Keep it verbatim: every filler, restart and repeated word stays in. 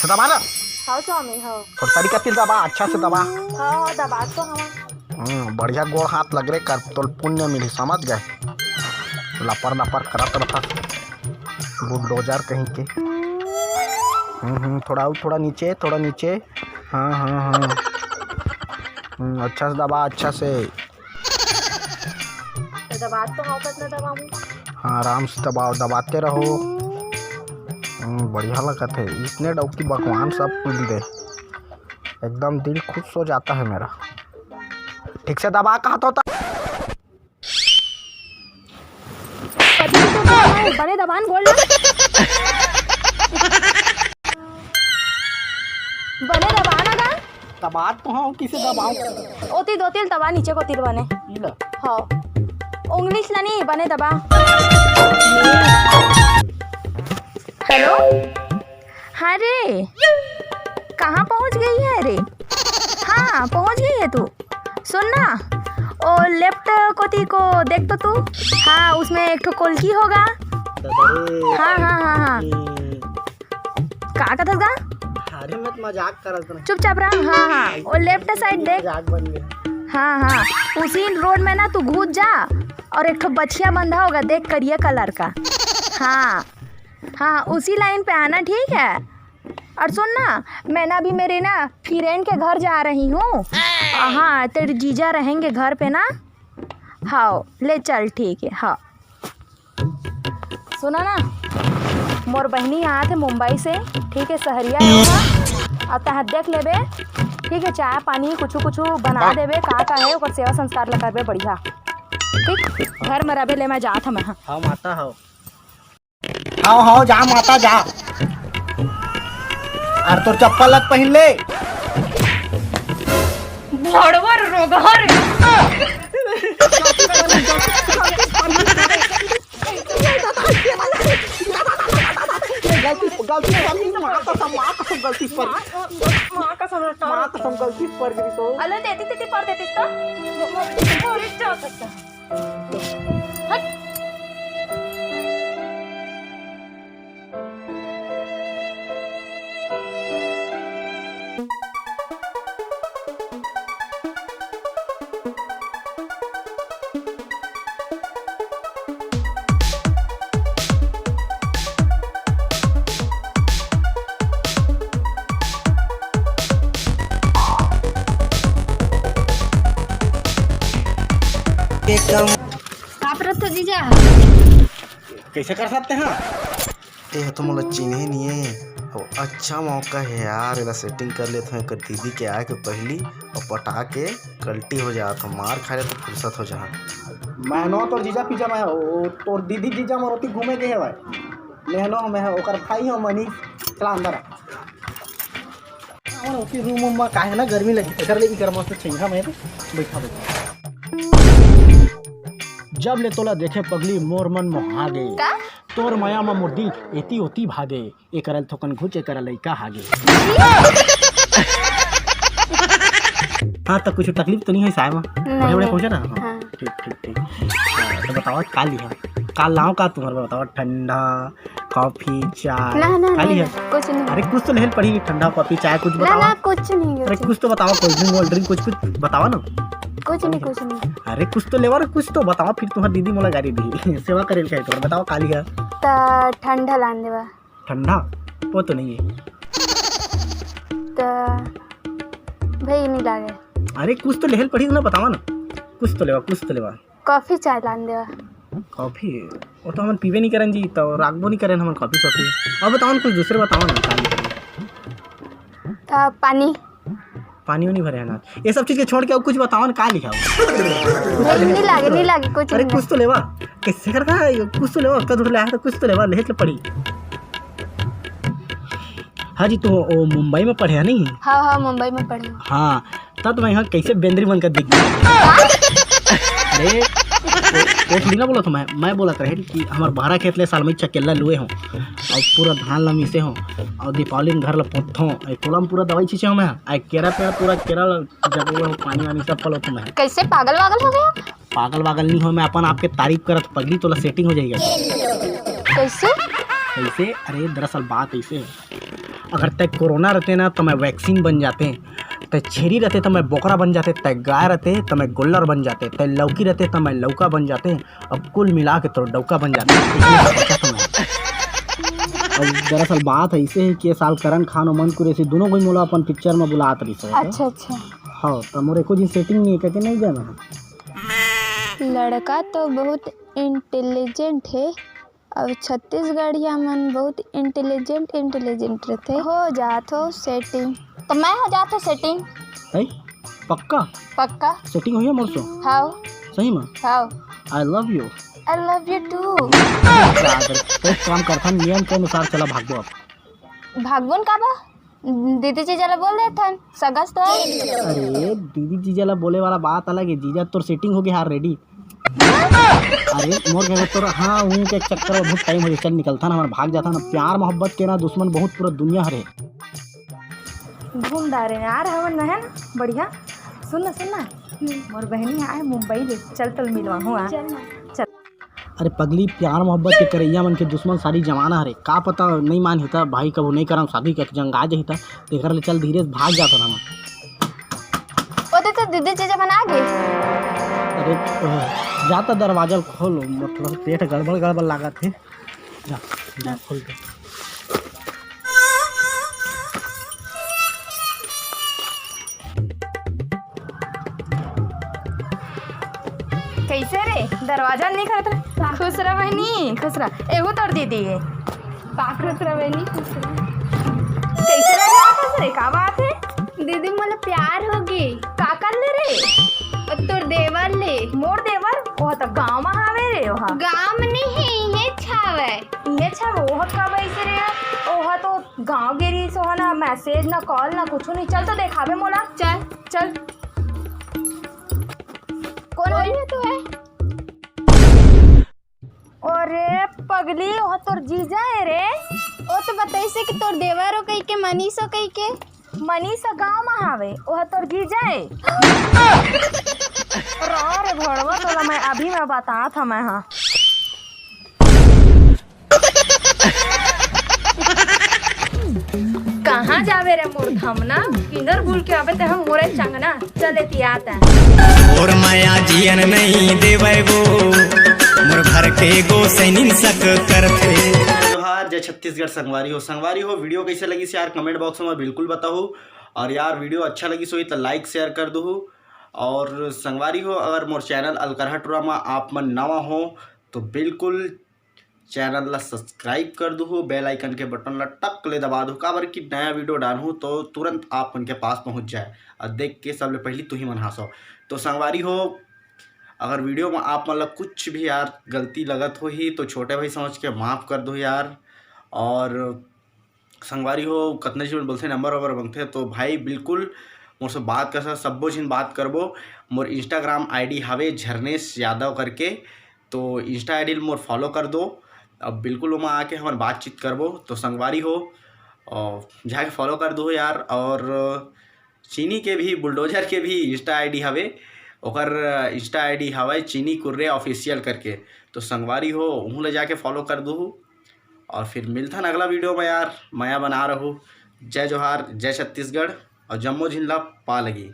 दबा ना। हाँ स्वामी, हाँ। थोड़ा तरीका से दबा, अच्छा से दबा। हाँ, हाँ, दबा तो हवा। हम्म, बढ़िया गोड़ हाथ लग रे कर, तोल पुण्य मिली, समझ गए? लपर लपर करत रहता, बुलडोजर कहीं के। हम्म, हम्म, थोड़ा और, थोड़ा नीचे, थोड़ा नीचे। हाँ, हाँ, हाँ। हम्म, अच्छा से दबा, अच्छा से। तो दबा तो हाँ, कितना दबाऊं? हाँ, आराम से दबाओ, दबाते रहो। हम्म, बढ़िया लगत है। इसने डौकी भगवान सब कुछ दे, एकदम दिल खुश हो जाता है मेरा। ठीक से दबा, कहा तो। पति तो दबा, बने दबान गोड़ ला। बने दबा ना गा। दबा तो हाँ, किसे दबाऊं? ओती दो तिल दबा, नीचे को तिल बने। ई ला। हाँ। उंगली से ला नहीं, बने दबा। हेलो। हाँ रे, कहाँ पहुँच गई है रे? हाँ, पहुँच गई है तू। सुन ना, ओ लेफ्ट कोती को देख तो तू। हाँ, उसमें एक ठो कोलकी होगा। दादा रे, हाँ, हाँ, हाँ, हाँ। हम्म। का कहत हस गा? अरे, मैं तो मजाक करत रहा। चुपचाप रहा। हाँ, हाँ, वो लेफ्ट साइड देख। मजाक बन गया। हाँ, हाँ, उसी रोड में ना तू घुस जा और एक ठो बछिया बंधा होगा, देख, करिया कलर का। हाँ, हाँ, उसी लाइन पे आना, ठीक है? और सुन ना, मैं ना अभी मेरे ना फ्रेंड के घर जा रही हूँ। हाँ, तेरे जीजा रहेंगे घर पे ना। हाँ, ले चल, ठीक है। हाँ, सुना ना, मोर बहिनी आत हे मुंबई से, ठीक है, सहरिया है ओहा। अब तहाँ देख लेबे, ठीक है, चाय पानी कुछ कुछ बना देबे, का का है ओकर सेवा संस्कार ला करबे बढ़िया, ठीक। घर में रहबे ले, मैं जात हूँ मैं। हाँ माता हो। हाव, हाव, जा माता, जा। अरे तोर चप्पल लग पहिन ले। भड़वर रोगहर। गलती, गलती, गलती, माँ कसम, माँ कसम, गलती पर। माँ कसम, माँ कसम, गलती पर गिरी तो। अलो, देती, देती, पर देती तो। हट। एकदम। का परत हो जीजा? कैसे कर सकते हैं? ए तो मोला चिन्हे नहीं है। अब अच्छा मौका है यार, एला सेटिंग कर लेत हूँ एकर दीदी के आए के पहली, और पटा के कल्टी हो जात हो, मार खाए ले तो फुर्सत हो जा। मैं नो तोर जीजा पीजा मैं, ओ, तोर दीदी जीजा मोर ओती घूमे के है भाई। मैं नो, मैं ओकर भाई हूँ मनीष, चला अंदर आ। हमर ओती रूम में काहे ना गर्मी लगी, तेकर ले इकर मस्त छेंगा में बैठा बैठा। जब ले तोला देखे पगली मोर मन मोहा गे। का? तोर मया म मोर दिल एती ओती भागे। एकरा ल थोकन घुच, एकरा लइका हागे। हाँ, तो कुछ तकलीफ तो नहीं है साय म? नहीं, बड़े बड़े नहीं। पहुंचे ना? हाँ। हाँ। ठीक, ठीक, ठीक। हाँ, तो बताओ, का लिहा? का लाओ का तुम्हारे बताओ? ठंडा, कॉफी, चाय, ना, ना, का नहीं, लिहा? नहीं, कुछ नहीं। अरे, कुछ तो लेहल पड़ी, ठंडा, कॉफी, चाय, कुछ ना, बताओ। ना, कुछ नहीं, अरे, कुछ कुछ तो बताओ, कोल्ड ड्रिंक, वोल्ड ड्रिंक, कुछ, कुछ बताओ ना। कुछ नहीं, कुछ नहीं। अरे, कुछ तो लेवा ना, कुछ तो बताओ, फिर तुम्हारी दीदी मोला गारी दी। सेवा करेल कहे तो, बताओ, का लिहा? त ठंडा लान देवा। ठंडा? वो तो नहीं है। त भाई नहीं लागे। अरे, कुछ तो लेहल पड़ी ना, बतावा ना। कुछ तो लेवा, कुछ तो लेवा। कॉफी चाय लान देवा। कॉफी? वो तो हमन पीबे नहीं करन जी, तो राखबो नहीं करन हमन कॉफी सॉफी। अब बतावा ना, कुछ दूसरे बतावा ना, का नहीं करन। त पानी। पानी उनी भरे है ना। ये सब चीज के छोड़ के और कुछ बतावा ना, का लिहा हो? नहीं, नहीं लागे, नहीं लागे, कुछ अरे नहीं कुछ तो लेवा। कैसे करता है ये? कुछ तो लेवा, उतना दूर ले आया तो कुछ तो लेवा, लेहे के पड़ी। हाँ जी, तो वो मुंबई में पढ़े है नहीं? हाँ, हाँ, मुंबई में पढ़े हूँ। हाँ, तब तो मैं यहाँ कैसे बेंदरी बनकर दिख गया। अरे, वो, वो थोड़ी ना बोला था मैं, मैं बोला था कि हमार बहरा खेत ले साल में चकेला लुए हों, और पूरा धान ला मीसे हों, और दीपावली में घर ला पोतथों, ए कोला में पूरा दवाई छींचे हों मैं, आ केरा पेड़ पूरा केरा ला जगह हो, पानी वानी सब पलोथों मैं। कैसे पागल वागल हो गया? पागल वागल नहीं हो, मैं अपन आपके तारीफ करत पगली, तोला सेटिंग हो जाएगा। कैसे? कैसे? अरे दरअसल बात ऐसे है, अगर तै कोरोना रहते ना, तो मैं वैक्सीन बन जाते। तै छेरी रहते, तो मैं बोकरा बन जाते। तै गाय रहते, तो मैं गोल्लर बन जाते। तै लौकी रहते, तो मैं लौका बन जाते। अब कुल मिला के तोर डौका बन जाते। इतना सोचा था मैं। अब दरअसल बात ऐसे है कि ये साल करण खान और मन कुरैशी दोनों कोई मोला अपन पिक्चर में बुलात रहिस हे। अच्छा, अच्छा। हाँ, तो मोर एको दिन सेटिंग नहीं है, कह के नहीं जाना है। लड़का तो बहुत इंटेलिजेंट है। अब छत्तीसगढ़िया मन बहुत इंटेलिजेंट, इंटेलिजेंट रहते। हो जात हो सेटिंग। तो मैं हो जात हो सेटिंग। है? पक्का? पक्का। सेटिंग होही मोर से? हाव। सही में? हाव। I love you। I love you too। एक काम करथन, नियम के अनुसार चला भागबो अब। भागबो न काबर? दीदी जीजा ला बोल देथन, सगा तो है। अरे, दीदी जीजा ला बोले वाला बात अलग है, जीजा तोर सेटिंग हो गया already। अरे, मोर घर तोर हाँ, उनके चक्कर में बहुत टाइम हो गया, चल निकलथन, हमन भाग जाथन। प्यार मोहब्बत के ना दुश्मन बहुत पूरा दुनिया हरे। घूम डारे यार, हमन है ना, बढ़िया। सुन ना, सुन ना, मोर बहनी आए मुंबई ले, चल तोल मिलवाहूँ, आ। चल ना। चल। अरे पगली, प्यार मोहब्बत के करैया मन के दुश्मन सारी जमाना हरे। का पता नहीं मान हिता भाई, कभू नहीं करम शादी के जंगा जे हिता, तेकर ले चल धीरे से भाग जात ना। ओ दे तो दीदी जीजा मन आ गे। अरे, अ, जा तो दरवाजा खोल, मतलब पेट गड़बड़ गड़बड़ लागत है। जा, जा खोल दे। कैसे रे, दरवाजा नहीं खोलत रे? खुश रह बहनी, खुश रह। एहू तोर दीदी है। का खुश रह बहनी, खुश रह। कैसे लग रहा था रे, का बात है? दीदी, मोला प्यार हो गे। का कर ले रे? ओ तोर देवर ले। मोर देवर? ओह तो गांव में हावे रे, ओह। गांव में नहीं है, ये छावे। ये छावे, ओह कब ऐसे रे? ओह तो गांव गे रहिस, ओह ना मैसेज, ना कॉल, ना कुछ नहीं। चल तो देखावे मोला। चल। चल। कौन बोल रही है तू है? अरे पगली, ओह तोर जीजा है रे। ओ तो बताइसे कि तोर देवर हो कही के, मनीष हो कही के। मनीष ह गांव म हावे, ओह तोर जीजा ए। रा रे भड़वा, तोला मैं अभी मैं बतात हंव मैं हा। कहाँ जावे रे मोर धमना? किनर बुल के आवे ते हम मोरे चंगना। चल एती आत हे। मोर माया जियन नहीं देवै वो, मोर घर के गोसैनिन सक करथे। जोहार, जय छत्तीसगढ़ संगवारी हो। संगवारी हो, वीडियो कैसे लगिस यार, कमेंट बॉक्स में बिल्कुल बताहू। और यार, वीडियो अच्छा लगिस होही त लाइक शेयर कर दूहू। और संगवारी हो, अगर मोर चैनल अलकरहा टूरा में आप मन नवा हो तो बिल्कुल चैनल ला सब्सक्राइब कर दूहू, बेल आइकन के बटन ला टक ले दबा दूहू, काबर कि नया वीडियो डालहूँ तो तुरंत आप मन के पास पहुँच जाए और देख के सबले पहली तुही मन हासो। तो संगवारी हो, अगर वीडियो में आप मन ला कुछ भी यार गलती लगत होही तो छोटे भाई समझ के माफ़ कर दो यार। और संगवारी हो, कतना झिन बोलथे नंबर वंबर मांगथे, तो भाई बिल्कुल मोर से बात कर सकत, सब्बो झिन बात करबो। मोर Instagram ID हवे झरनेश यादव करके, तो Insta ID ल मोर फॉलो कर दो। अब बिल्कुल ओमा आके हमन बातचीत करबो। तो संगवारी हो, अ, जाके फॉलो कर दो यार। और चीनी के भी, बुलडोजर के भी Insta ID हवे, ओकर Insta ID हवे चीनी कुर्रे ऑफिशियल करके। तो संगवारी हो, उहू ले जाके फॉलो कर दूहू। और फिर मिलथन अगला वीडियो में यार, मया बना रहू। जय जोहार, जय छत्तीसगढ़, और जम्मो झिन ला पा लगी।